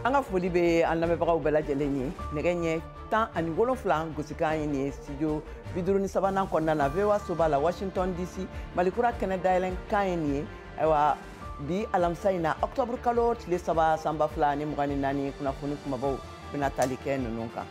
An ka foli bɛ an lamɛnbagaw bɛɛ lajɛlen ye. Nɛgɛ ɲɛ 17 gosikan ye nin ye studio 53nan kɔnɔna na, VOA soba la, Washington DC. Malikura kɛnɛ dayɛlɛn kan ye nin ye. Ayiwa, bi alamisa in na, octobre kalo tile 3, san 2024, kunnafoni kumabaw bɛna tali kɛ ninnu kan.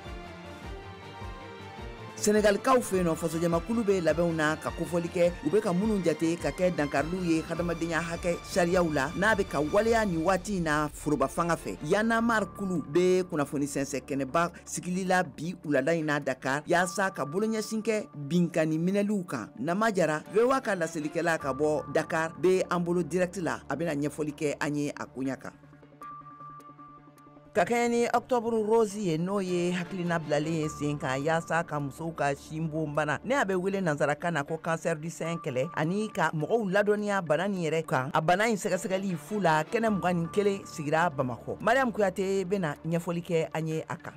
Senegalikaw fɛ yen nɔ, fasojɛmakulu bɛ labɛnw na ka kofɔli kɛ u bɛ ka minnu jate ka kɛ dankariliw ye hadamadenya hakɛ sariyaw la, n'a bɛ ka waleya nin waati in na foroba fanga fɛ. Y'en a marre kulu bɛ kunnafoni sɛnsɛn kɛnɛba sigili la bi wulada in na Dakar, yaasa ka boloɲɛsin kɛ binkanni minɛliw kan. Nama Jara, VOA ka laselikɛla ka bɔ Dakar, bɛ an bolo direct la. A bɛna ɲɛfɔli kɛ an ye a koɲa kan. Ka kɛɲɛ ni Octobre Rose ye, n'o ye hakilina bilalen ye sen kan yaasa ka musow ka sinbonbana, ne a bɛ wele nansarakan na ko cancer du sein, kɛlɛ ani ka mɔgɔw ladɔnniya bana nin yɛrɛ kan, a bana in sɛgɛsɛgɛli fu la, kɛnɛ 21 sigira Bamakɔ. Mariam Kuyate bɛna ɲɛfɔli kɛ an ye a kan.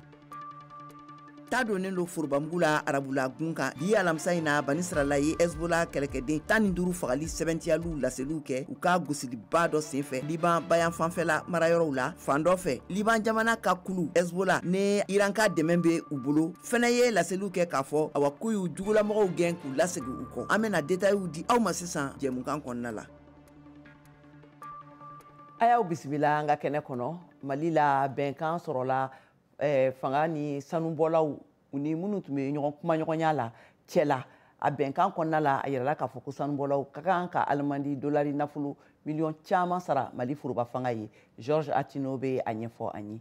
Ta donnen don forobamugu la arabula gun kan bi alamisa in na, Banisirala ye Hezbollah kɛlɛkɛden 15 fagali sɛbɛntiyaliw laseliw kɛ u ka gosiliba dɔ senfɛ Liban bayan fanfɛla marayɔrɔw la. Fan dɔ fɛ, Liban jamana ka kulu Hezbollah ne Iran ka dɛmɛ bɛ u bolo fɛnɛ ye laseliw kɛ k'a fɔ awa k'u y'u jugulamɔgɔw gɛn k'u lasegin u kɔ. An bɛna détails di aw ma sisan jɛmukan kɔnɔna la. A y'aw bisimila an ka kɛnɛ kɔnɔ. Mali la, bɛnkan sɔrɔla fanga ni sanubɔlaw u ni minnu tun bɛ ɲɔgɔn kumaɲɔgɔnya la cɛ la. A bɛnkan kɔnɔna la, a yirala k'a fɔ ko sanubɔlaw ka kan ka alimandi dolari nafolo miliyɔn caman sara Mali foroba fanga ye. George Atino bɛ a ɲɛfɔ an ye.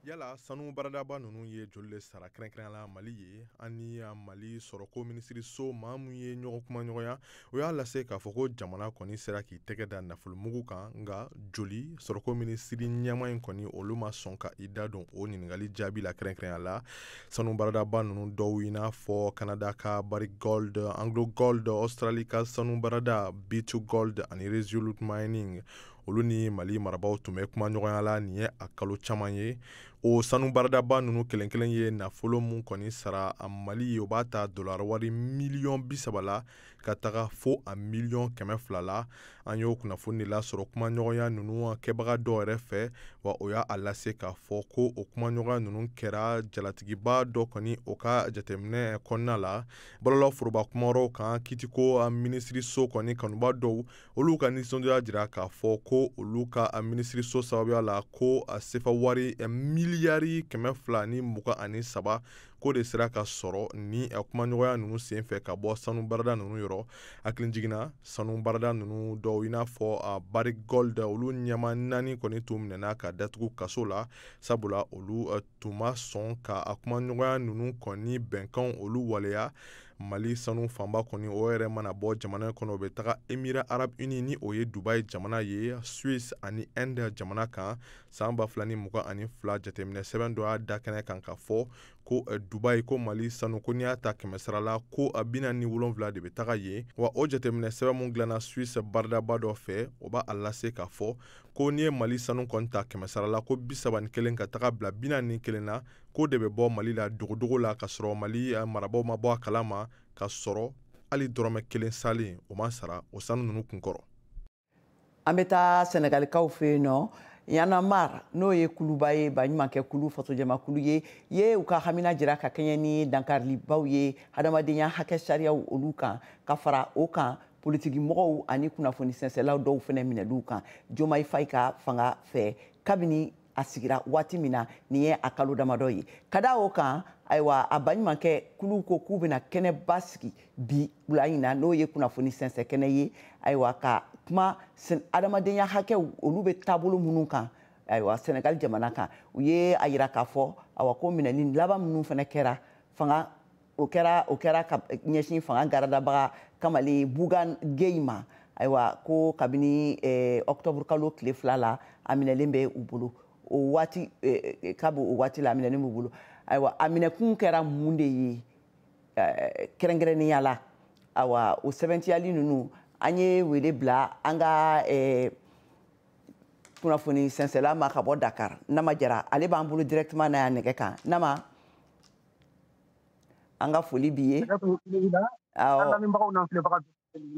Yala sanu baradaba ninnu ye joli le sara kɛrɛnkɛrɛnya la Mali ye? An ni Mali sɔrɔko minisiriso maa mun ye ɲɔgɔn kumaɲɔgɔnya, o y'a lase k'a fɔ ko jamana kɔni sera k'i tɛgɛ da nafolomugu kan, nka joli, sɔrɔko minisiri ɲɛma in kɔni, olu ma sɔn ka i da don o ɲininkali jaabi la. Kɛrɛnkɛrɛnya la, sanu baradaba ninnu dɔw, i n'a fɔ Canada ka Barrick Gold, Anglo Gold, Australie ka sanu barada B2 Gold ani Resolute Mining, olu ni Mali marabaaw tun bɛ kumaɲɔgɔnya la nin ye a kalo caman ye. O sanu baradaba ninnu kelen kelen ye nafolo mun kɔni sara a Mali ye, o b'a ta dolari wari miliyɔn 30 la ka taga fo a miliyɔn 200 la. An y'o kunnafoni de lasɔrɔ kumaɲɔgɔnya ninnu kɛbaga dɔw yɛrɛ fɛ. Wa o y'a lase k'a fɔ ko o kumaɲɔgɔnya ninnu kɛra jalatigiba dɔ kɔni o ka jateminɛ kɔnɔna la. Bɔlɔlɔ foroba kumayɔrɔw kan, kitiko minisiriso kɔni kanuba dɔw, olu ka nisɔndiya jira k'a fɔ ko olu ka minisiriso sababuya la, ko a sefa wari miliyari 223 ko de sera ka sɔrɔ ni kumaɲɔgɔnya ninnu senfɛ ka bɔ sanu barada ninnu yɔrɔ. Hakili jiginna, sanu barada ninnu dɔw, i n'a fɔ Barrick Gold, olu ɲɛma naani kɔni tun minɛna ka datugu kaso la, sabula olu tun ma sɔn ka a kumaɲɔgɔnya ninnu kɔni bɛnkanw olu waleya. Mali sanu fanba kɔni, o yɛrɛ mana bɔ jamana kɔnɔ, o bɛ taga Émirats Arabes Unis, ni o ye Dubai jamana ye, Suisse ani Inde jamana kan. San 2022 jateminɛ sɛbɛn dɔ y'a da kɛnɛ kan k'a fɔ ko Dubai, ko Mali sanu, ko n'i y'a ta kɛmɛ sara la, ko 47 de bɛ taga yen. Wa o jateminɛ sɛbɛn mun dilanna Suisse baridaba dɔ fɛ, o b'a lase k'a fɔ ko n'i ye Mali sanu kɔni ta kɛmɛ sara la, ko 31 ka taga bila 41 na, ko de bɛ bɔ Mali la dogodogo la, ka sɔrɔ Mali marabaaw ma bɔ a kalama, ka sɔrɔ hali dɔrɔmɛ kelen salen o ma sara o sanu ninnu kunkɔrɔ. An bɛ taa Sɛnɛgalikaw fɛ yen nɔ. Y'en a marre, n'o ye kuluba ye, baɲumankɛ kulu, fasojɛmakulu ye u ka hamina jira ka kɛɲɛ ni dankarilibaw ye hadamadenya hakɛ sariyaw olu kan, ka fara o kan politikimɔgɔw ani kunnafoni sɛnsɛlaw dɔw fɛnɛ minɛliw kan Diomaye Faye ka fanga fɛ kabini a sigira waati min na, nin ye a kalo damadɔ ye. Ka da o kan, ayiwa, a baɲumankɛ kulu ko k'u bɛna kɛnɛba sigi bi wula in na, n'o ye kunnafoni sɛnsɛn kɛnɛ ye, ayiwa, ka kuma adamadenya hakɛw olu bɛ taabolo minnu kan, ayiwa, Senegal jamana kan. U ye a yira k'a fɔ awa ko minɛni laban minnu fana kɛra fanga, o kɛra ka ɲɛsin fanga garadabaga kamalen Bougane Gueye ma. Ayiwa, ko kabini octobre kalo tile 2 la, a minɛlen bɛ u bolo o waati, kabi o waati la a minɛlen b'u bolo. Ayiwa, a minɛkun kɛra mun de ye kɛrɛnkɛrɛnnenya la? Ayiwa, o sɛbɛntiyali ninnu, an ye wele bila an ka kunnafoni sɛnsɛla ma ka bɔ Dakar, Nama Jara. Ale b'an bolo directement na yan nɛgɛ kan. Nama, an ka foli b'i ye. Awɔ,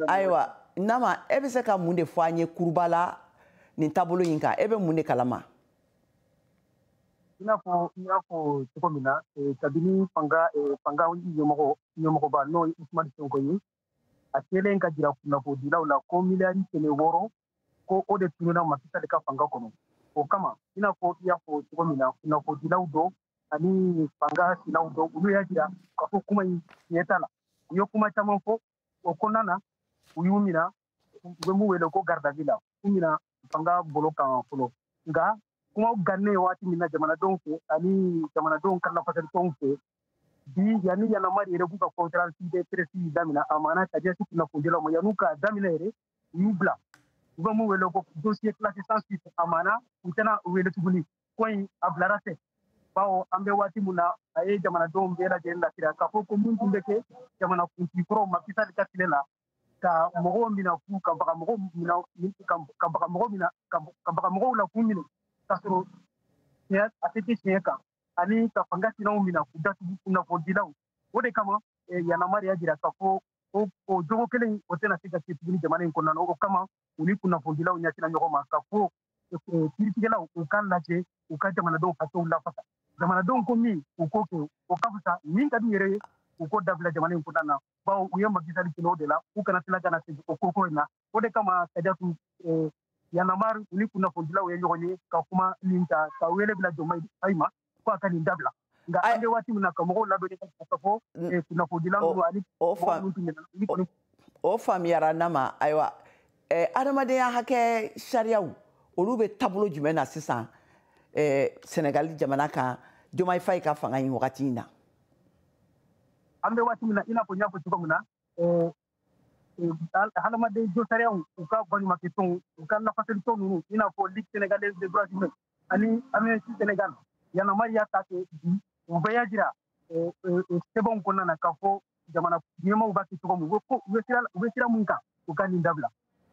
ayiwa, Nama, e bɛ se ka mun de fɔ an ye kuruba la nin taabolo in kan? E bɛ mun de kalama? I n'a fɔ n y'a fɔ cogo min na, kabini fanga ɲɛmɔgɔba n'o ye Usumani Sonko ye, a kɛlen ka jira kunnafonidilaw la ko 600 miliyari ko o de tununa Macky Sall ka fanga kɔnɔ. O kama, i n'a fɔ i y'a fɔ cogo min na, kunnafonidilaw dɔ ani fanga sinaw dɔ, olu y'a jira k'a fɔ kuma in tiɲɛ t'a la. U ye kuma caman fɔ o kɔnɔna na, u y'u minɛ, u bɛ mun wele ko garde à vue la, u minɛ fanga bolo kan fɔlɔ. Nka kumaw gannen waati min na jamanadenw fɛ ani jamanadenw ka lafasalitɔnw fɛ bi, yanni Y'en a marre yɛrɛ k'u ka conférence de presse daminɛ, a maana ka ɲɛsin kunnafonidilaw ma, yan'u k'a daminɛ yɛrɛ, u y'u bila, u bɛ mun wele ko dossier classé sans suite. A maana u tɛna wele tuguni, ko in a bilara ten, bawo an bɛ waati min na, a ye jamanadenw bɛɛ lajɛlen lasira k'a fɔ ko mun tun bɛ kɛ jamana kuntigi kɔrɔw Macky Sall ka tile la, ka mɔgɔw minɛ fu, ka baga mɔgɔw minɛ, ka baga mɔgɔw minɛ, ka baga mɔgɔw la k'u minɛ k'a sɔrɔ tiɲɛ a tɛ kɛ tiɲɛ kan, ani ka fanga sinaw minɛ k'u datugu kunnafonidilaw. O de kama Y'en a marre y'a jira k'a fɔ o jogo kelen o tɛna se ka kɛ tuguni jamana in kɔnɔna na. O kama u ni kunnafonidilaw ɲɛsina ɲɔgɔn ma k'a fɔ kiiritigɛlaw u k'a lajɛ u ka jamanadenw hakɛw lafasa. Jamanadenw ko min u k'o kɛ, o ka fisa min ka di u yɛrɛ ye, u k'o dabila jamana in kɔnɔna na, bawo u ye Macky Sall o de la, u kana tila ka na segin o ko in na. O de kama, Kadiatou, Y'en a marre u ni kunnafonidilaw ye ɲɔgɔn ye ka kuma nin ta ka wele bila Diomaye Faye ma ko a ka nin dabila. Nka an bɛ waati min na, ka mɔgɔw ladɔnniya ka fɔ kunnafonidila ninnu ani mɔgɔ minnu tun minɛna. O faamuyara Nama. Ayiwa, adamadenya hakɛ sariyaw, olu bɛ taabolo jumɛn na sisan Senegali jamana kan, Diomaye Faye ka fanga in wagati in na? An bɛ waati min na, i n'a fɔ n y'a fɔ cogo min na, hadamaden jo sariyaw, u ka baɲumankɛtɔnw, u ka lafasalitɔn ninnu, i n'a fɔ Ligue sénégalaise des droits humains ani Amnesty Sénégal, Y'en a marre y'a ta kɛ bi, u bɛɛ y'a jira sɛbɛnw kɔnɔna na k'a fɔ jamana ɲɛmaaw b'a kɛ cogo min, u bɛ sira mun kan, u ka nin dabila,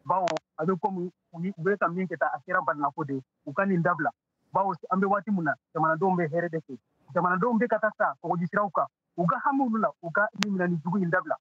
bawo a bɛ komi u bɛ ka min kɛ tan, a kɛra balinako de ye. U ka nin dabila, bawo an bɛ waati min na, jamanadenw bɛ hɛrɛ de fɛ, jamanadenw bɛ ka taa sa kɔgɔji siraw kan, u ka hami olu la, u ka nin minɛ ni jugu in dabila,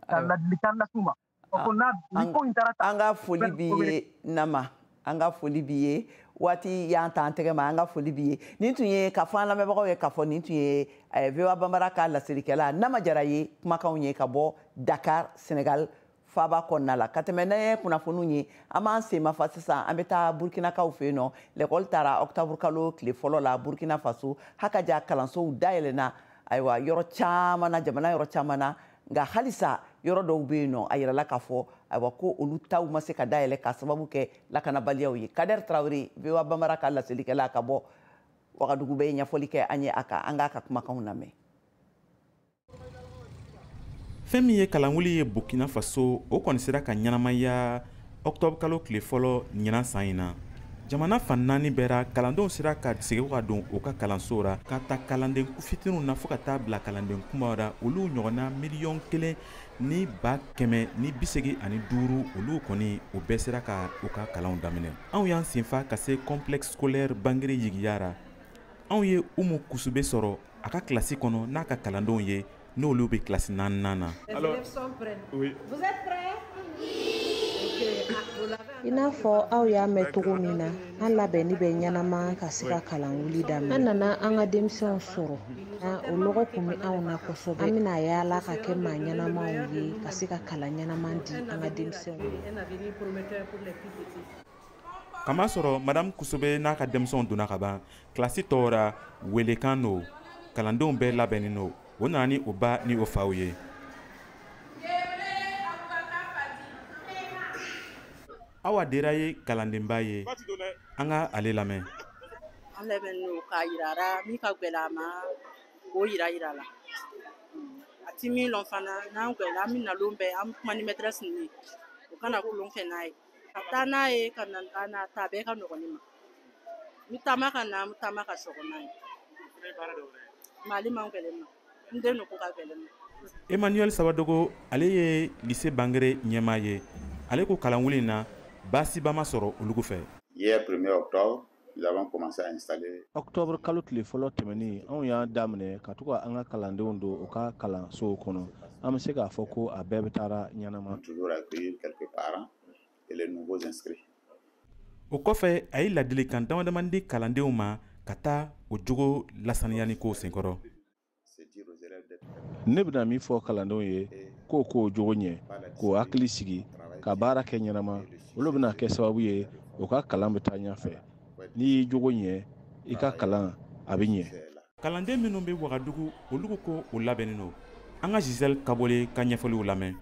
ka ladilikan las'u ma. An ka foli b'i ye Nama, an ka foli b'i ye. Waati y'an ta an tɛgɛ ma, an ka foli b'i ye. Nin tun ye ka fɔ an lamɛnbagaw ye k'a fɔ nin tun ye VOA Bambara ka laselikɛla Nama Jara ye, kumakanw ye ka bɔ Dakar, Senegal faaba kɔnɔna la. Ka tɛmɛ n'an ye kunnafoniw ye, an b'an sen mafa sisan, an bɛ taa Burkinakaw fɛ yen nɔ. Lɛkɔli taara octobre kalo tile fɔlɔ la Burkina Faso, hakaja kalansow dayɛlɛnna, ayiwa, yɔrɔ caman na, jamana yɔrɔ caman na. Nka halisa yɔrɔ dɔw bɛ yen nɔ, a yirala k'a fɔ ayiwa ko olu taw ma se ka dayɛlɛ k'a sababu kɛ lakanabaliyaw ye. Kader Tarawele, VOA Bambara ka laselikɛla ka bɔ Wagadugu, bɛ ɲɛfɔli kɛ an ye a kan. An k'a ka kumakanw lamɛn. Fɛn min ye kalanwuli ye Burkina Faso, o kɔni sera ka ɲɛnamaya octobre kalo tile fɔlɔ ɲinan san in na. Jamana fan naani bɛɛ ra, kalandenw sera ka segin ka don u ka kalanso ra, ka ta kalanden fitininw na fo ka taa bila kalanden kumaw ra. Olu ɲɔgɔnna 1,185,000, olu kɔni o bɛɛ sera ka u ka kalanw daminɛ. Anw y'an senfa ka se Complexe scolaire Bangere Yigiya ra. Anw ye Umu Kusube sɔrɔ a ka kilasi kɔnɔ n'a ka kalandenw ye, n'olu bɛ kilasi naaninan na. Alors, oui. Vous êtes prêts? I n'a fɔ aw y'a mɛn cogo min na, an labɛnni bɛ ɲɛnama ka se ka kalan wuli daminɛ. An nana an ka denmisɛnw sɔrɔ, o lɔgɔ kun bɛ anw na kosɛbɛ. An bɛna yaala ka kɛ maa ɲɛnamaw ye, ka se ka kalan ɲɛnama di an ka denmisɛnw. Kamasɔrɔ Madame Kusobe n'a ka denmisɛnw donna ka ban kilasi tɔw ra, welekan don, kalandenw bɛɛ labɛnnen don. O nana ni o ba ni o faw ye. Awa Dera ye kalandenba ye, an ka ale lamɛn. An labɛnnen don k'a yira la min ka gwɛlɛ a ma, k'o yira yira la. A ti min lɔn fana, n'an gwɛlɛ, an bɛ na lon bɛɛ, an bɛ kuma ni maîtresse ninnu ye, o kana kulon kɛ n'a ye, ka taa n'a ye ka na ka na ta bɛɛ ka nɔgɔn ne ma. N bɛ taama ka na, n bɛ taama ka sɔgɔ n'a ye. Mali man gɛlɛn ma, n den ko ka gɛlɛn ma. Emmanuel Sawadogo, ale ye lycée Bangere ɲɛmaa ye. Ale ko kalanwuli in na, baasiba ma sɔrɔ olu fɛ. Hier 1er octobre, nous avons commencé à installer. Octobre kalo tile fɔlɔ tɛmɛnen, anw y'a daminɛ ka to ka an ka kalandenw don u ka kalansow kɔnɔ. An bɛ se k'a fɔ ko a bɛɛ bɛ taara ɲɛnama. Toujours accueillir quelques parents et les nouveaux inscrits. O kɔfɛ, a ye ladilikan dama dama di kalandenw ma. ka taa o jogo lasaniyali ko senkɔrɔ. Ne bɛna min fɔ kalandenw ye, k'o k'o jogo ɲɛ, k'o hakili sigi, ka baara kɛ ɲɛnama, olu bɛna kɛ sababu ye o ka kalan bɛ taa ɲɛfɛ. N'i y'i jogo ɲɛ, i ka kalan a bɛ ɲɛ. Kalanden minnu bɛ Wagadugu, olu ko o labɛnnen don. An ka Gisèle Kabole ka ɲɛfɔliw lamɛn.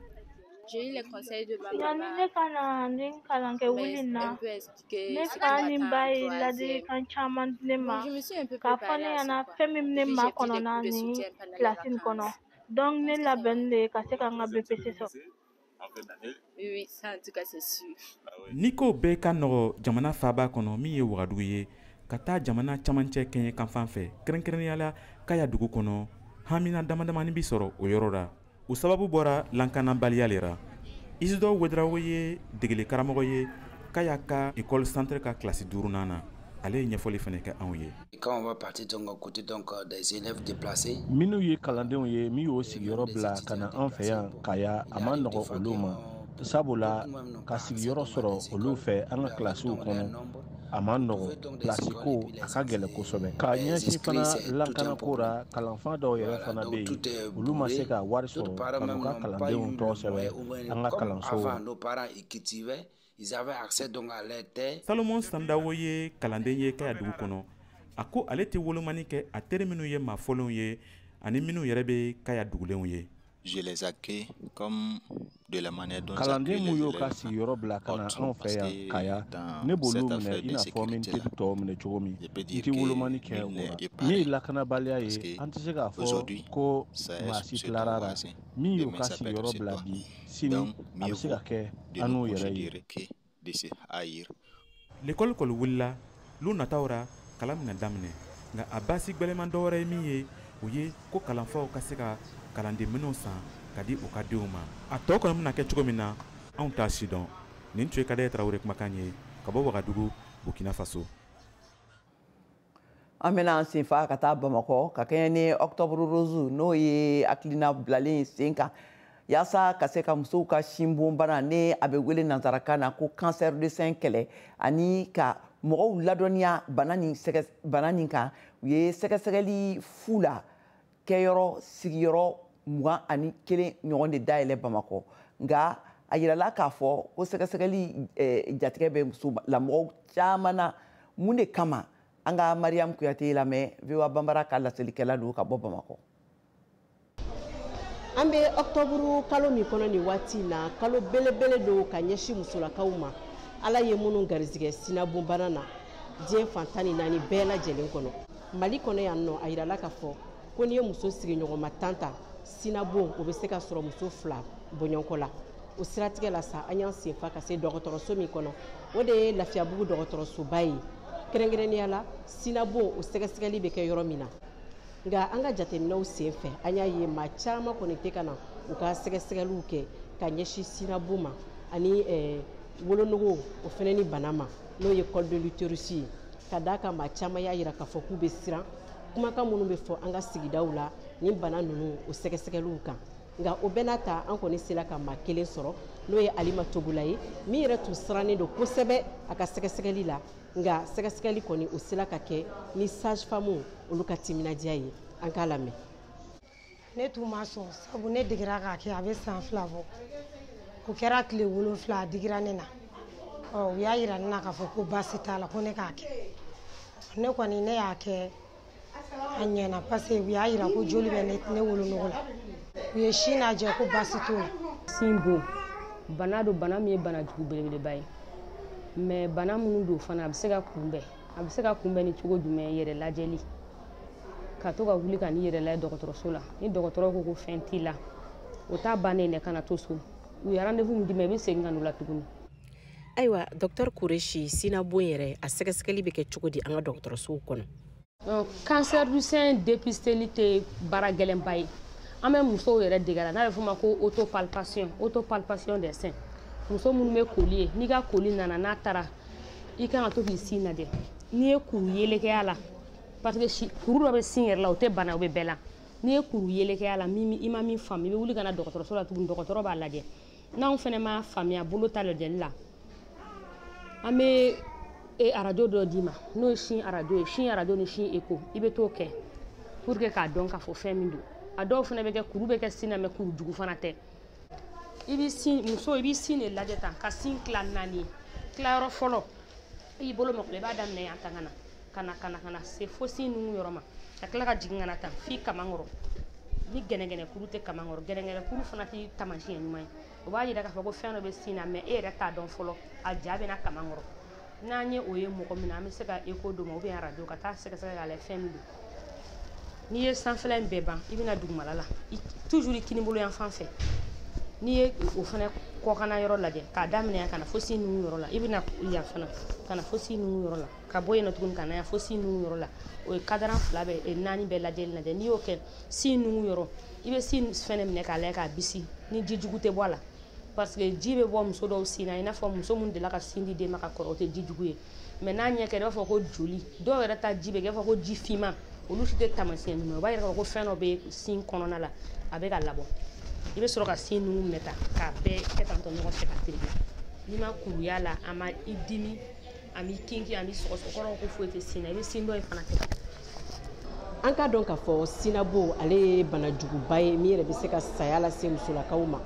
Yanni ne ka na nin kalankɛ wuli na, ne fa ni ba ye ladilikan caman di ne ma k'a fɔ ne ɲɛna fɛn min ne makɔnɔna nin kilasi nin kɔnɔ. Donc ne labɛnnen de ka se ka n ka BEPC sɔrɔ. Ni ko bɛɛ ka nɔgɔ jamana faaba kɔnɔ min ye Wagadugu ye, ka taa jamana camancɛ kɛɲɛ kan fan fɛ, kɛrɛnkɛrɛnnenya la Kaya dugu kɔnɔ, hamina damadamani bi sɔrɔ o yɔrɔ la. O sababu bɔra lankanabaliya le ra. Isidore Ouedraogo ye degeli karamɔgɔ ye Kaya ka école centre ka kilasi 5nan na. Ale ye ɲɛfɔli fana kɛ anw ye. Minnu ye kalandenw ye min y'o sigiyɔrɔ bila ka na an fɛ yan Kaya, a ma nɔgɔ olu ma, sabula ka sigiyɔrɔ sɔrɔ olu fɛ an ka kilasiw kɔnɔ a ma nɔgɔ. Kilasi ko a ka gɛlɛn kosɛbɛ. K'a ɲɛsin fana lakanako ra, kalanfa dɔw yɛrɛ fana bɛ yen, olu ma se ka wari sɔrɔ ka n'u ka kalandenw tɔgɔ sɛbɛn an ka kalansow la. Salomon Sandawo ye kalanden ye Kaya dugu kɔnɔ. A ko ale tɛ wolomani kɛ a teri minnu ye maa fɔlenw ye ani minnu yɛrɛ bɛ Kaya dugulenw ye. Kalanden mun y'o ka sigiyɔrɔ bila ka na anw fɛ yan Kaya, ne b'olu minɛ i n'a fɔ min teri tɔw minɛ cogo min. N tɛ wolomani kɛ o la. Min ye lakanabaliya ye, an tɛ se k'a fɔ ko maa si tilara la. Min y'o ka sigiyɔrɔ bila bi, sini a bɛ se ka kɛ an n'u yɛrɛ ye. Lekɔli kɔni wulila lon nataw ra, kalan bɛna daminɛ, nka a baasi gwɛlɛman dɔ wɛrɛ ye min ye, o ye ko kalanfaw ka se ka kalanden minɛnw san ka di u ka denw ma. A tɔ kɔni bɛna kɛ cogo min na, anw t'a si dɔn. Nin tun ye Kadɛrɛ Tarawele kumakan ye ka bɔ Wagadugu, Burkina Faso. An bɛna an senfa ka taa Bamakɔ ka kɛɲɛ ni Octobre Rose, n'o ye hakilina bilalen sen kan yaasa ka se ka musow ka sinbonbana, ne a bɛ wele nansarakan na ko cancer de sein kɛlɛ, ani ka mɔgɔw ladɔnniya bana nin kan. U ye sɛgɛsɛgɛli fu la kɛyɔrɔ sigiyɔrɔ 21 ɲɔgɔn de dayɛlɛ Bamakɔ. Nka a yirala k'a fɔ ko sɛgɛsɛgɛli jatigɛ bɛ musolamɔgɔw caman na. Mun de kama? An ka Mariam Kuyate lamɛn, VOA Banbara ka laselikɛla don ka bɔ Bamakɔ. An bɛ octobre kalo min kɔnɔ nin waati in na, kalo belebele don ka ɲɛsin musolakaw ma, Ala ye minnu garizigɛ sinabonbana na diɲɛ fan 14 bɛɛ lajɛlen kɔnɔ. Mali kɔnɔ yan nɔ, a yirala k'a fɔ ko n'i ye muso sigiɲɔgɔnma 10 ta, sinabon o bɛ se ka sɔrɔ muso 2 bɔɲɔgɔnko la. O siratigɛ la sa, an y'an senfa ka se dɔgɔtɔrɔso min kɔnɔ, o de ye Lafiyabugu dɔgɔtɔrɔsoba ye. Kɛrɛnkɛrɛnnenya la, sinabon o sɛgɛsɛgɛli bɛ kɛ yɔrɔ min na. Nka an ka jateminɛw sen fɛ, an y'a ye maa caman kɔni tɛ ka na u ka sɛgɛsɛgɛliw kɛ ka ɲɛsin sinabon ma ani wolonugu o fana ni bana ma, n'o ye col de l'utérus ye. Ka d'a kan maa caman y'a jira k'a fɔ k'u bɛ siran kumakan minnu bɛ fɔ an ka sigidaw la ni bana ninnu o sɛgɛsɛgɛliw kan. Nka o bɛɛ n'a ta, an kɔni sera ka maa kelen sɔrɔ, n'o ye Alima Togola ye, min yɛrɛ tun sirannen don kosɛbɛ a ka sɛgɛsɛgɛli la. Nka sɛgɛsɛgɛli kɔni o sera ka kɛ ni sage femme olu ka timinadiya ye. An k'a lamɛn. Ne tun ma sɔn, sabu ne degera k'a kɛ a bɛ san 2 bɔ. O kɛra tile 7, a digira ne na. Ɔ, u y'a yira ne na k'a fɔ ko baasi t'a la, ko ne k'a kɛ. Ne kɔni ne y'a kɛ a ɲɛna, parce que u y'a yira ko joli bɛ ne wolonugu la. U ye sin lajɛ ko baasi t'o la. Sin bon bana don, bana min ye bana jugu belebeleba ye. Mais bana minnu don fana, a bɛ se ka kunbɛn. A bɛ se ka kunbɛn ni cogo jumɛn? Yɛrɛ lajɛli, ka to ka wuli ka n'i yɛrɛ lajɛ dɔgɔtɔrɔso la. Ni dɔgɔtɔrɔ ko ko fɛn t'i la, o t'a bannen dɛ, kana to so. U ye rendez-vous min d'i ma, i bɛ segin ka n'o la tuguni. Ayiwa, docteur Kureshi, sinabon yɛrɛ a sɛgɛsɛgɛli bɛ kɛ cogo di an ka dɔgɔtɔrɔsow kɔnɔ? Cancer du sein dépisteli tɛ baara gɛlɛnba ye. An bɛ musow yɛrɛ dege a la, n'a bɛ f'o ma ko autopalpation, autopalpation des seins. Muso minnu bɛ koli ye, n'i ka koli nana n'a taara, i kan ka to k'i sin lajɛ. N'i ye kuru yelekɛya la, parce que kuru dɔ bɛ sin yɛrɛ la, o tɛ bana, o bɛ bɛɛ la. N'i ye kuru yelekɛya la, min i ma min faamu, i bɛ wuli ka na dɔgɔtɔrɔso la tuguni, dɔgɔtɔrɔ b'a lajɛ. N'anw fana m'a faamuya bolo ta lajɛli la, an bɛ arajo dɔ d'i ma, n'o ye sin arajo ye, sin arajo ni sin eko, i bɛ t'o kɛ pour que k'a dɔn k'a fɔ fɛn min don. A dɔw fana bɛ kɛ kuru bɛ kɛ sin na, mais kuru jugu fana tɛ. I b'i sin, muso, i b'i sin de lajɛ tan ka sin tila 4 ye. Tilayɔrɔ fɔlɔ, i y'i bolo mɔgɔ, i b'a daminɛ yan tan ka na ka na ka na se fo sin nungu yɔrɔ ma, ka tila ka jigin ka na tan f'i kaman kɔrɔ. Ni gɛnɛgɛnɛ kuru tɛ kaman kɔrɔ, gɛnɛgɛnɛ kuru fana tɛ taamasiyɛn ɲuman ye. O b'a yira k'a fɔ ko fɛn dɔ bɛ sin na, mais e yɛrɛ t'a dɔn fɔlɔ, a ja bɛ na kaman kɔrɔ. N'an ye o ye mɔgɔ min na, an bɛ se ka eko d'o ma ou bien arajo ka taa sɛgɛsɛgɛ k'a lajɛ fɛn min don. N'i ye sanfɛla in bɛɛ ban, i bɛna dugumala la, toujours i kinibolo yan fan fɛ. N'i ye o fana kɔkanna yɔrɔ lajɛ k'a daminɛ yan ka na fo sin nungu yɔrɔ la, i bɛna yan fana ka na fo sin nungu yɔrɔ la, ka bɔ yen nɔ tuguni ka na yan fo sin nungu yɔrɔ la. O ye kadaran 2 bɛɛ 4 bɛɛ lajɛli lajɛ. N'i y'o kɛ sin nungu yɔrɔ, i bɛ sin fɛnɛ minɛ k'a lajɛ k'a bisi ni ji jugu tɛ bɔ a la, parce que ji bɛ bɔ muso dɔw sin na, i n'a fɔ muso minnu delila ka sin di den ma ka kɔrɔ, o tɛ ji jugu ye, mais n'a ɲɛ kɛra i b'a fɔ ko joli. Dɔw yɛrɛ ta ji bɛ kɛ i b'a fɔ ko ji finman, olu si tɛ taamasiyɛn ɲuman ye. O b'a yira k'a fɔ ko fɛn dɔ bɛ sin kɔnɔna la, a bɛ ka labɔ. I bɛ sɔrɔ ka sin nungu minɛ tan k'a bɛɛ kɛ tan tɔ ɲɔgɔn fɛ ka tereke. N'i ma kuruya la, a ma i dimi, a m'i kinkin, a m'i sɔgɔsɔgɔ, kɔrɔ ko foyi tɛ sin na. I bɛ sin dɔ in fana kɛ. An k'a dɔn k'a fɔ sinabo ale ye banajuguba ye min yɛrɛ bɛ se ka saya lase musolakaw ma.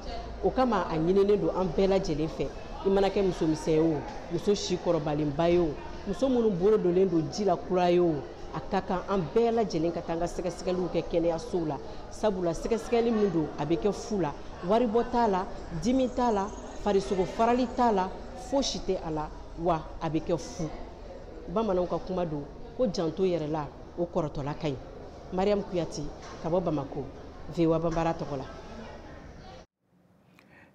O kama a ɲininen don an bɛɛ lajɛlen fɛ, i mana kɛ musomisɛn ye o, muso si kɔrɔbalenba ye o, muso minnu bolo donnen don ji la kura ye o, a ka kan an bɛɛ lajɛlen ka taa an ka sɛgɛsɛgɛliw kɛ kɛnɛyasow la. Sabula sɛgɛsɛgɛli min don, a bɛ kɛ fu la, waribɔ t'a la, dimi t'a la, farisogo farali t'a la, fosi tɛ a la, wa a bɛ kɛ fu. Bamananw ka kuma don ko janto yɛrɛ la, o kɔrɔtɔla ka ɲi. Mariam Kuyate ka bɔ Bamako, VOA Banbara tɔgɔ la.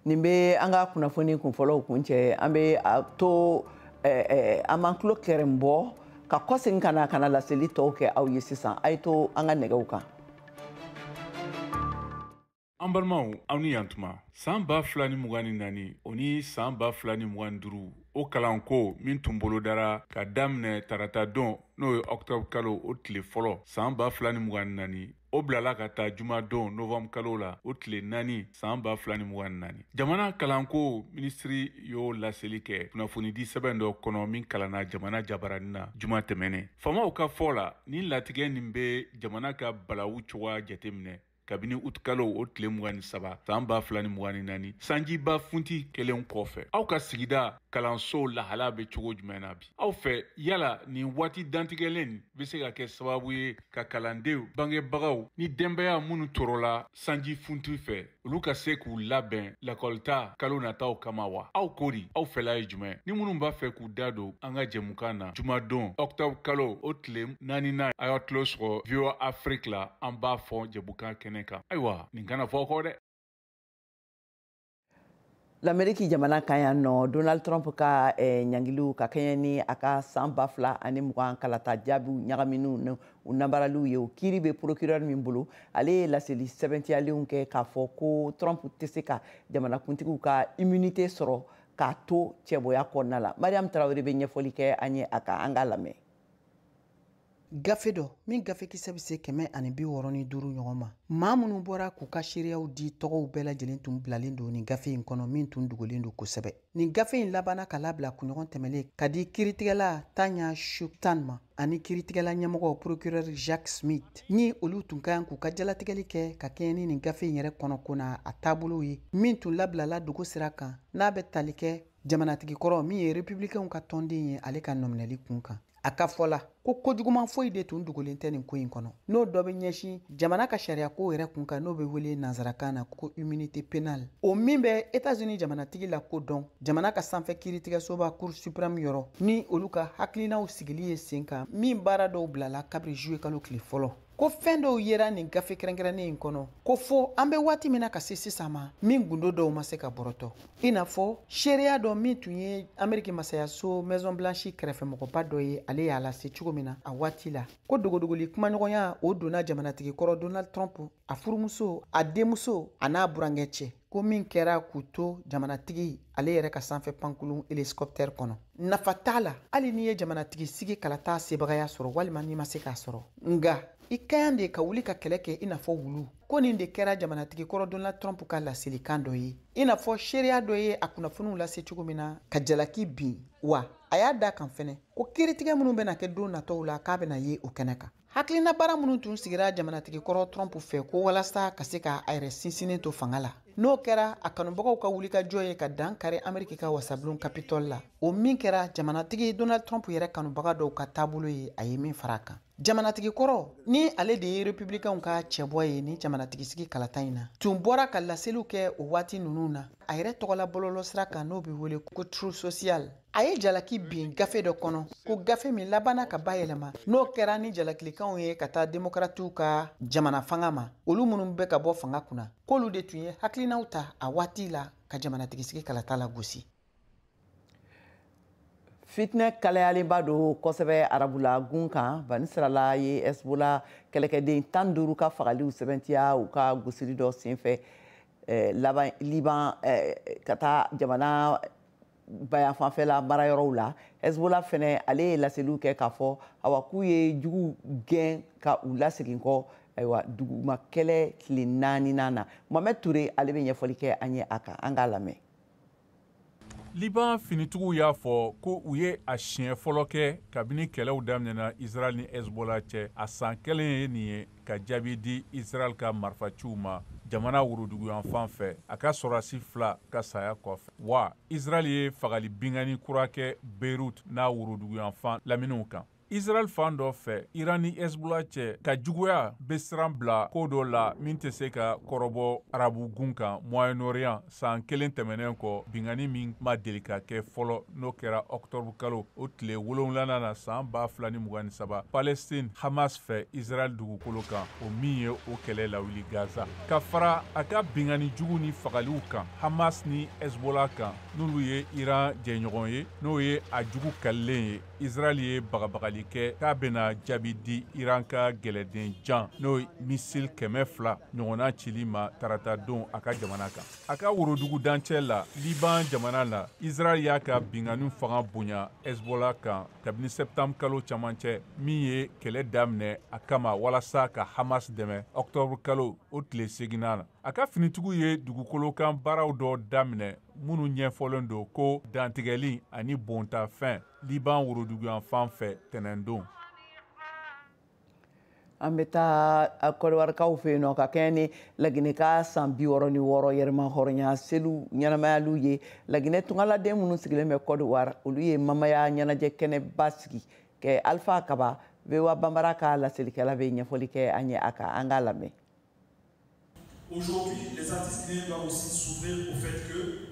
Nin bɛ an ka kunnafoni kunfɔlɔw kuncɛ. An bɛ a to an b'an tulo kɛrɛn bɔ ka kɔsegin ka na laseli tɔw kɛ aw ye sisan. A ye to an ka nɛgɛw kan. An balimaw, aw ni yantuma. San 2024 o ni san 2025 o kalanko min tun bolodara ka daminɛ tarata don, n'o ye octobre kalo o tile fɔlɔ san 2024, o bilala ka taa jumadon novembre kalo la o tile 4 san 2024. Jamana kalanko minisiri y'o laseli kɛ kunnafonidi sɛbɛn dɔ kɔnɔ min kalanna jamana jabaranin na juma tɛmɛnen. Faamaw ka fɔ la, nin latigɛ nin bɛ jamana ka balawu cogoya jateminɛ kabini utikalo o tile 23 san 2024 sanjiba funti kelen kɔfɛ. Aw ka sigida kalansow lahala bɛ cogo jumɛn na bi? Aw fɛ, yala nin waati dantigɛlen bɛ se ka kɛ sababu ye ka kalandenw, bangebagaw ni denbaya minnu tɔɔrɔla sanji funti fɛ, olu ka se k'u labɛn lakɔlita kalo nataw kama wa? Aw ko di, aw fɛla ye jumɛn? Ni minnu b'a fɛ k'u da don an ka jɛmukan na jumadon octobre kalo o tile 4, a y'aw tulo sɔgɔ VOA Afrique la, an b'a fɔ jɛmukan kɛnɛ kan. Ayiwa, nin kana fɔ kɔ dɛ. L'Amérique jamana kan yan nɔ, Donald Trump ka ɲangiliw ka kɛɲɛ ni a ka san 2020 kalata jaabiw ɲagaminiw u nabaraliw ye, o kiiri bɛ procureur min bolo, ale ye laseli sɛbɛntiyalenw kɛ k'a fɔ ko Trump tɛ se ka jamanakuntigiw ka immunité sɔrɔ k'a to cɛbɔya kɔnɔna la. Mariam Traoré bɛ ɲɛfɔli kɛ an ye a kan, an k'a lamɛn. Gafe dɔ min gafe kisɛ bɛ se 165 ɲɔgɔn ma, maa minnu bɔra k'u ka seereyaw di tɔgɔw bɛɛ lajɛlen tun bilalen don nin gafe in kɔnɔ min tun dogolen don kosɛbɛ. Nin gafe in labanna ka labila kunɲɔgɔn tɛmɛlen ka di kiiritigɛla Tanya Chutkan ma ani kiiritigɛla ɲɛmɔgɔ procureur Jack Smith, ni olu tun ka kan k'u ka jalatigɛli kɛ ka kɛɲɛ ni nin gafe in yɛrɛ kɔnɔko n'a a taabolow ye, min tun labilala dogo sira kan n'a bɛ tali kɛ jamanatigi kɔrɔ min ye républicainw ka tɔnden ye ale ka nɔminɛli kun kan. A ka fɔ la ko kojuguman foyi de tun dogolen tɛ nin ko in kɔnɔ, n'o dɔ bɛ ɲɛsin jamana ka sariyako yɛrɛ kun kan, n'o bɛ wele nansarakan na ko immunité pénale, o min bɛ États-Unis jamanatigi la ko dɔn jamana ka sanfɛ kiiritigɛsoba Cour suprême yɔrɔ, ni olu ka hakilinaw sigili ye sen kan min baara dɔw bilala kabiri juillet kalo tile fɔlɔ. Ko fɛn dɔw yera nin gafe kɛrɛnkɛrɛnnen in kɔnɔ ko fo an bɛ waati min na ka se sisan ma, min gundo dɔw ma se ka bɔrɔtɔ, i n'a fɔ seereya dɔ min tun ye Ameriki masayaso Maison Blanche kɛrɛfɛmɔgɔba dɔ ye, ale y'a lase cogo min na a waati la ko dogodogoli kumaɲɔgɔnya o donna jamanatigi kɔrɔ Donald Trump, a furumuso, a denmuso a n'a burankɛ cɛ, ko min kɛra k'u to jamanatigi ale yɛrɛ ka sanfɛ pankurun hélicoptère kɔnɔ. Nafa t'a la hali n'i ye jamanatigi sigi kalata sebagaya sɔrɔ walima n'i ma se k'a sɔrɔ, nka i ka kan de ka wuli ka kɛlɛ kɛ i n'a fɔ wulu. Ko nin de kɛra jamanatigi kɔrɔ Donald Trump ka laselikan dɔ ye, i n'a fɔ seereya dɔ ye a kunnafoniw lase cogo min na ka jalaki bin wa A y'a da kan fɛnɛ ko kiiritigɛ minnu bɛna kɛ don nataw la k'a bɛna ye o kɛnɛ kan. Hakilina baara minnu tun sigira jamanatigi kɔrɔ Trump fɛ ko walasa ka se ka a yɛrɛ sinsinnen to fanga la, n'o kɛra a kanubagaw ka wulikajɔ ye ka dan kari Ameriki ka wasabulon Capitole la, o min kɛra jamanatigi Donald Trump yɛrɛ kanubaga dɔw ka taabolo ye, a ye min fara a kan. Jamanatigi kɔrɔ ni ale de ye republicainw ka cɛbɔ ye ni jamanatigi sigi kalata in na, tun bɔra ka laseliw kɛ o waati ninnu na a yɛrɛ tɔgɔla bɔlɔlɔsira kan n'o bɛ wele ko Truth Social. A ye jalaki bin gafe dɔ kɔnɔ ko gafe min labanna ka bayɛlɛma, n'o kɛra ni jalakilikanw ye ka taa demokratiw ka jamana fanga ma, olu minnu bɛ ka bɔ fanga kunna, k'olu de tun ye hakilinaw ta a waati la ka jamanatigi sigi kalata la gosi. Fitinɛ kalayalenba don kosɛbɛ arabula gun kan. Banisirala ye Hezbollah kɛlɛkɛden 15 ka fagaliw sɛbɛntiya u ka gosili dɔ senfɛ laban Liban ka taa jamana bayan fanfɛla marayɔrɔw la. Hezbollah fɛnɛ ale ye laseliw kɛ k'a fɔ awa k'u ye jugu gɛn ka u lasegin kɔ ayiwa duguma kɛlɛ tile 4nan na. Mohamed Touré ale bɛ ɲɛfɔli kɛ an ye a kan, an k'a lamɛn. Liban finitigiw y'a fɔ ko u ye a siɲɛ fɔlɔ kɛ kabini kɛlɛw daminɛna Israël ni Hezbollah cɛ a san kelen ye nin ye ka jaabi di Israël ka marifaciw ma jamana woroduguyanfan fɛ a ka sɔrɔdasi 2 ka saya kɔfɛ. Wa Israël ye fagali binkanni kura kɛ Beyrouth n'a woroduguyanfan laminiw kan. Israël fan dɔ fɛ, Iran ni Hezbollah cɛ ka juguya bɛ siran bila ko dɔ la min tɛ se ka kɔrɔbɔ arabu gun kan Moyen-Orient san kelen tɛmɛnen kɔ, binkanni min ma deli ka kɛ fɔlɔ n'o kɛra octobre kalo o tile 7nan na san 2023 Palestine Hamas fɛ Israël dugukolo kan, o min ye o kɛlɛ lawuli Gaza. Ka fara a ka binkanni jugu ni fagaliw kan Hamas ni Hezbollah kan, n'olu ye Iran jɛɲɔgɔn ye, n'o ye a jugu kalilen ye, Israël ye bagabagali kɛ k'a bɛna jaabi di Iran ka gɛlɛden jan n'o ye missile 200 ɲɔgɔnna cili ma tarata don a ka jamana kan. A ka worodugu dancɛ la Liban jamana la, Israël y'a ka binkanni fanga bonya Hezbollah kan kabini septembre kalo camancɛ min ye kɛlɛ daminɛ a kama walasa ka Hamas dɛmɛ octobre kalo o tile 8nan na. A ka finitigiw ye dugukolo kan baaraw dɔ daminɛ minnu ɲɛfɔlen don ko dantigɛli ani bontafɛn Liban woroduguyanfan fɛ tɛnɛndon. An bɛ taa Kɔdiwarikaw fɛ yen nɔ ka kɛɲɛ ni Laginɛ ka san 66 yɛrɛma hɔrɔnya seliw ɲɛnamayaliw ye. Laginɛ tungaladen minnu sigilen bɛ Kɔdiwari, olu ye mamaya ɲɛnajɛ kɛnɛba sigi kɛ. Alpha Kaba, VOA Banbara ka laselikɛla bɛ ɲɛfɔli kɛ an ye a kan, an k'a lamɛn. Aujourd'hui, les artistes guinéens doivent aussi s'ouvrir au fait que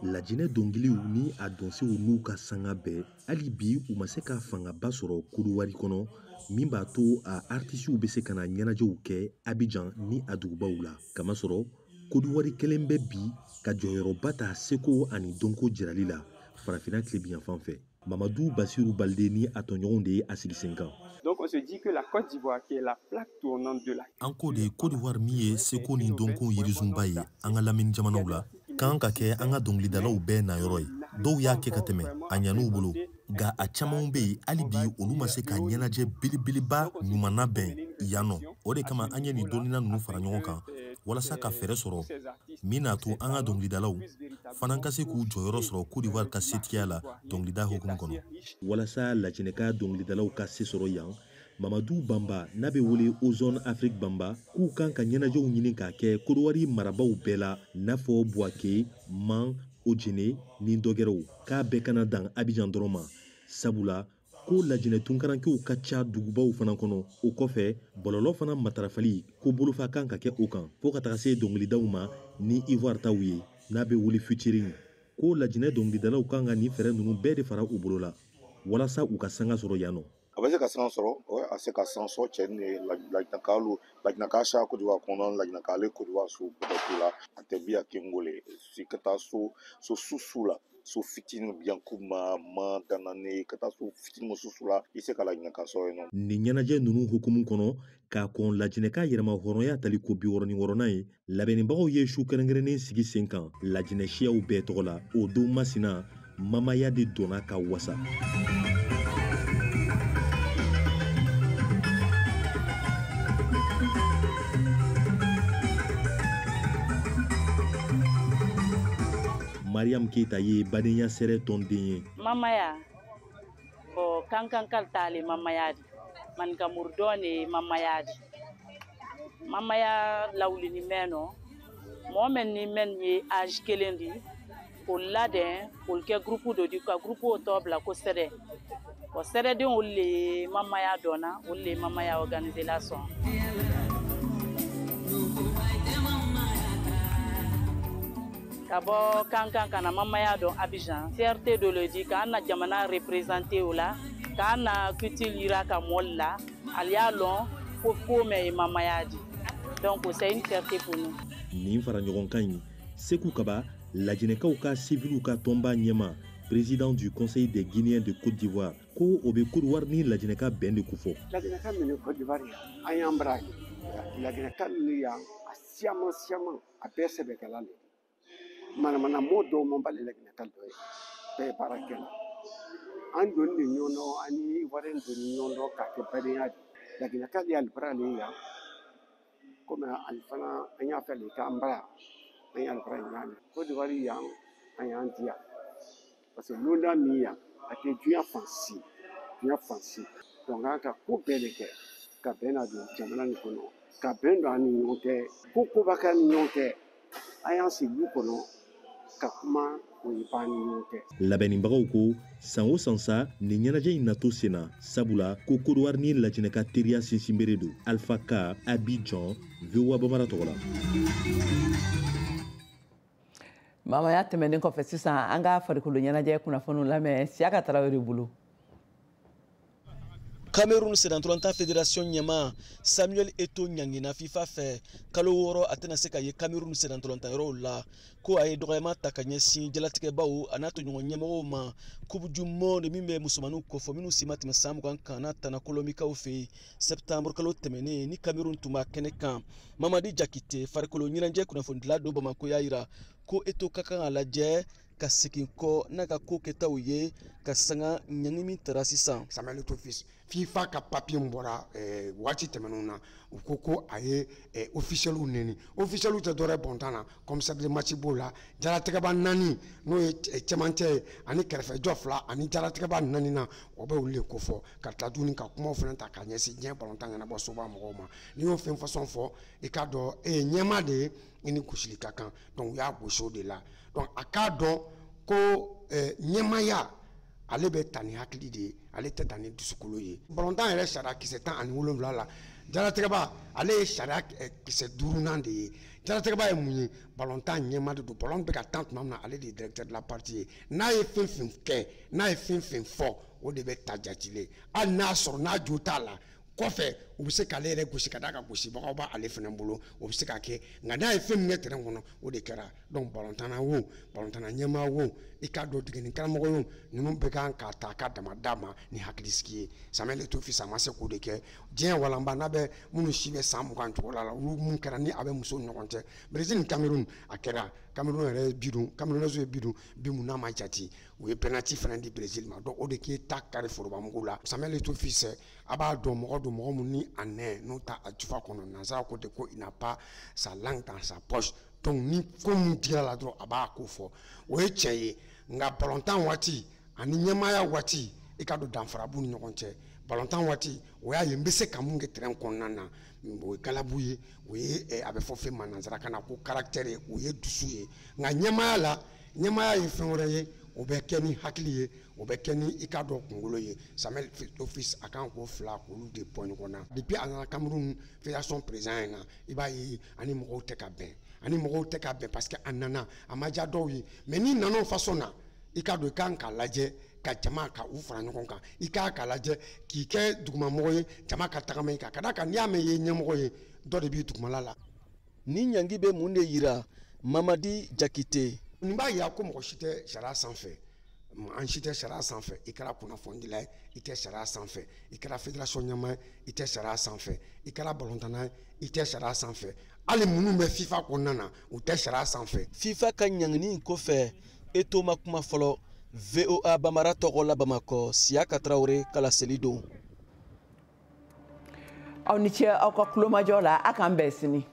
Lajinɛ dɔnkiliw ni a dɔnsew n'u ka sanga bɛɛ, hali bi u ma se ka fangaba sɔrɔ Kodowari kɔnɔ min b'a to a artisiw bɛ se ka na ɲɛnajɛw kɛ Abidjan ni a dugubaw la. Kamasɔrɔ Kodowari kelen bɛ bi ka jɔyɔrɔba ta seko ani dɔnko jirali la farafinna tilebinyanfan fɛ. Mamadou Bassirou Balde ni a tɔɲɔgɔnw de ye a sigi sen kan. Donc on se dit que la Côte d'Ivoire qui est la plaque tournante de la An ko de Côte d'Ivoire min ye seko ni dɔnko yirisunba ye an ka lamini jamanaw la, kan ka kɛ an ka dɔnkilidalaw bɛɛ nayɔrɔ ye. Dɔw y'a kɛ ka tɛmɛ, a ɲan'u bolo, nka a camanw bɛ yen hali bi olu ma se ka ɲɛnajɛ belebeleba ɲuman labɛn yan nɔ. O de kama an ye nin dɔnnina ninnu fara ɲɔgɔn kan walasa ka fɛɛrɛ sɔrɔ min n'a to an ka dɔnkilidalaw fana ka se k'u jɔyɔrɔ sɔrɔ Côte d'Ivoire ka setigiya la dɔnkilida hukumu kɔnɔ. Walasa Lajinɛ ka dɔnkilidalaw ka se sɔrɔ yan, Mamadou Bamba n'a bɛ wele Ozone Afrique Bamba k'u kan ka ɲɛnajɛw ɲini k'a kɛ Kodowari marabaw bɛɛ la, n'a fɔ Bouaké, Man, Ojene ni dɔgɛrɛw, k'a bɛɛ kana dan Abidjan dɔrɔn ma, sabula ko Lajinɛ tunkarankew ka ca dugubaw fana kɔnɔ. O kɔfɛ bɔlɔlɔ fana matarafali ko bolofa kan ka kɛ o kan fo ka taga se dɔnkilidaw ma ni Ivoire taw ye n'a bɛ wele featuring. Ko Lajinɛ dɔnkilidalaw kan ka nin fɛɛrɛ ninnu bɛɛ de fara u bolo la walasa u ka sanga sɔrɔ yan nɔ. A bɛ se ka san sɔrɔ, a se ka san sɔrɔ cɛ ni Lajinɛkalu, Lajinɛka siya Côte d'Ivoire kɔnɔ, Lajinɛka ale Côte d'Ivoire so bɛɛ la, a tɛ bi a kengole si ka taa so so su la, so fitinin biyankuma ma danane ka taa so fitinin su la, i se ka Lajinɛka sɔrɔ yen nɔ. Nin ɲɛnajɛ ninnu hukumu kɔnɔ, k'a kɔn Lajinɛka yɛrɛma hɔrɔnya tali ko 66nan ye, labɛnnibagaw ye su kɛrɛnkɛrɛnnen sigi sen kan Lajinɛ siyaw bɛɛ tɔgɔ la. O don masina mamaya de donna ka wasa. Mariam Keita ye badenya sɛrɛ tɔnden ye. Mamaya Bon, kankan kalta le mamaya di. Maninka murdon le mamaya di. Mamaya lawuli ni mɛn nɔ mɔgɔ mɛn ni mɛn ye âge kelen di k'o ladɛn k'olu kɛ groupe dɔ di ka groupe o tɔ bila ko sɛdɛ. Bon, sɛdɛdenw olu le ye mamaya dɔnna, olu le ye mamaya organiser la sɔn. Ka bɔ kankan ka na mamaya dɔn Abidjan, fierté dɔ le di k'an na jamana représenter o la, k'an na culture yira ka mɔli la, ali y'a lɔn ko ko mɛn ye mamaya di. Donc c'est une fierté pour nous. Nin fara ɲɔgɔn kan in, Seku Kaba, lajinɛkaw ka siviliw ka tɔnba ɲɛma, président du Conseil des Guinéens de Côte d'Ivoire, ko o bɛ Côte d'Ivoire ni lajinɛka bɛn de kofɔ. Laginɛka minnu Côte d'Ivoire yan, an y'an bara ye. Laginɛka minnu yan, a siyaman siyaman, a bɛɛ sɛbɛkɛla le. Manamana mɔ dɔw man bali laginɛka dɔ ye, bɛɛ ye baarakɛla. An donni de ɲɔgɔn dɔn, an ni Ivoirien donni ɲɔgɔn dɔn k'a kɛ badenya de. Laginɛka de y'ale bara le yan. Komi ale fana an y'a fɛ le k'an bara, an y'ale bara ɲaami. Côte d'Ivoire yan, an y'an diya. Parce que londa min yan, a tɛ diɲɛ fan si, diɲɛ fan si. Donc an ka ko bɛɛ de kɛ ka bɛn na don jamana nin kɔnɔ, ka bɛn don an ni ɲɔgɔn cɛ, ko koba kɛ an ni ɲɔgɔn cɛ. An y'an sigi du kɔnɔ ka kuma o ye ban ni ɲɔgɔn cɛ. Labɛnnibagaw ko san o san sa nin ɲɛnajɛ in nato sen na, sabula ko Côte d'Ivoire ni lajinɛ ka teriya sinsinbere don. Alpha K, Abidjan, VOA Bambara tɔgɔ la. Mamaya tɛmɛnen kɔfɛ sisan, an ka farikolo ɲɛnajɛ kunnafoniw lamɛn Siyaka Tarawele bolo. Cameroun senatɔlɔntan fédération ɲɛma Samuel Eto'o ɲangina FIFA fɛ kalo 6, a tɛna se ka ye Cameroun senatɔlɔntan yɔrɔw la, ko a ye dɔgɔyama ta ka ɲɛsin jalatigɛbaw a n'a tɔɲɔgɔn ɲɛmɔgɔw ma Coupe du monde min bɛ musomaninw kofɔ minnu si ma tɛmɛ san 20 kan n'a tana Kolomikaw fɛ yen septembre kalo tɛmɛnen ni Cameroun tun b'a kɛnɛ kan. Mamadi Jakite, farikolo ɲɛnajɛ kunnafonidila don Bamakɔ, y'a yira ko Eto'o ka kan ka lajɛ ka segin kɔ n'a ka ko kɛtaw ye ka sanga ɲangi min tara sisan. Samuel Eto'o fils, FIFA ka papier min bɔra waati tɛmɛnenw na, u ko ko a ye officiels neni. Officiels tɛ dɔwɛrɛ bɔntan na, commissaire de match b'o la, jalatigɛba naani n'o ye cɛmancɛ ye ani kɛrɛfɛjɔ fila ani jalatigɛba naani na, o bɛ olu de kofɔ ka tila tuguni ka kumaw fana ta ka ɲɛsin diɲɛ balontan ɲɛnabɔ soba mɔgɔw ma. N'i y'o fɛn fasɔn fɔ, i k'a dɔn e ye ɲɛmaa de ye, i ni gosili ka kan. Donc u y'a gosi o de la. Donc a k'a dɔn ko ɲɛmaaya ale bɛ ta ni hakili de ye, ale tɛ ta ni dusukolo ye. Balontan yɛrɛ sariya kisɛ 17 la, jalatigɛba ale ye sariya kisɛ duurunan de ye. Jalatigɛba ye mun ye? Balontan ɲɛma de don. Balon bɛ ka tan tuma min na, ale de ye directeur de la partie ye. N'a ye fɛn fɛn kɛ, n'a ye fɛn fɛn fɔ, o de bɛ ta jatilen, hali n'a sɔrɔ n'a jo t'a la. Kɔfɛ u bɛ se k'ale yɛrɛ gosi ka d'a ka gosibagaw b'ale fana bolo, o bɛ se ka kɛ. Nka n'a ye fɛn min kɛ terrain kɔnɔ, o de kɛra. Donc balontanna wo, balontanna ɲɛmaa wo, i k'a dɔn degeli karamɔgɔ wo, ninnu bɛɛ kan k'a ta a ka dama d'a ma ni hakilisigi ye. Samuel Eto'o fils a ma se k'o de kɛ. Diɲɛ walanba n'a bɛ minnu si bɛ san 20 cogo la, olu mun kɛra ni a bɛ musow ni ɲɔgɔn cɛ, Brésil ni Cameroun a kɛra. Cameroun yɛrɛ ye bi dun, Camerounais ye bi dun, bi mun n'a ma jate, u ye penalty fana di Brésil ma. Donc o de k'e ta kari forobamugu la. Samuel Eto'o fils, a b'a dɔn mɔgɔ don, mɔgɔ mun ni a nɛ n'o ta a jufa kɔnɔ, nanzara ko ten ko il n'a pas sa langue dans sa poche. Donc ni ko mun dira la dɔrɔn, a b'a ko fɔ, o ye tiɲɛ ye. Nka balontan waati ani ɲɛmaaya waati, i ka dɔn danfara b'u ni ɲɔgɔn cɛ. Balontan waati, o y'a ye n bɛ se ka mun kɛ terrain kɔnɔna na, o ye galabu ye, o ye a bɛ fɔ fɛn ma nanzarakan na ko caractère ye, o ye dusu ye. Nka ɲɛmaaya la, ɲɛmaaya ye fɛn wɛrɛ ye, o bɛ kɛ ni hakili ye, o bɛ kɛ ni i k'a dɔn kunkolo ye. Samuel Eto'o fils a kan k'o fila k'olu de bɔ ɲɔgɔn na. Depuis a nana Cameroun fédération président in na, i b'a ye ani mɔgɔw tɛ ka bɛn, ani mɔgɔw tɛ ka bɛn, parce que a nana a ma diya dɔw ye. Mais n'i nana o façon na, i k'a dɔn i kan k'a lajɛ ka jama ka u fara ɲɔgɔn kan, i k'a k'a lajɛ k'i kɛ dugumamɔgɔ ye, jama ka tagama i kan, ka d'a kan n'i y'a mɛn i ye ɲɛmɔgɔ ye, dɔ de b'i dugumala la. Ni ɲangi bɛ mun de yira, Mamadi Jakite? Nin b'a yira ko mɔgɔ si tɛ sariya sanfɛ, an si tɛ sariya sanfɛ. I kɛra kunnafonidila ye, i tɛ sariya sanfɛ. I kɛra fédération ɲɛmaa ye, i tɛ sariya sanfɛ. I kɛra balontanna ye, i tɛ sariya sanfɛ. Hali minnu bɛ FIFA kɔnɔna na, u tɛ sariya sanfɛ. FIFA ka ɲangini in kɔfɛ, Eto'o ma kuma fɔlɔ. VOA Bambara tɔgɔ la Bamakɔ, Siyaka Tarawele ka laseli don. Aw ni ce aw ka kulomajɔ la, a k'an bɛn sini.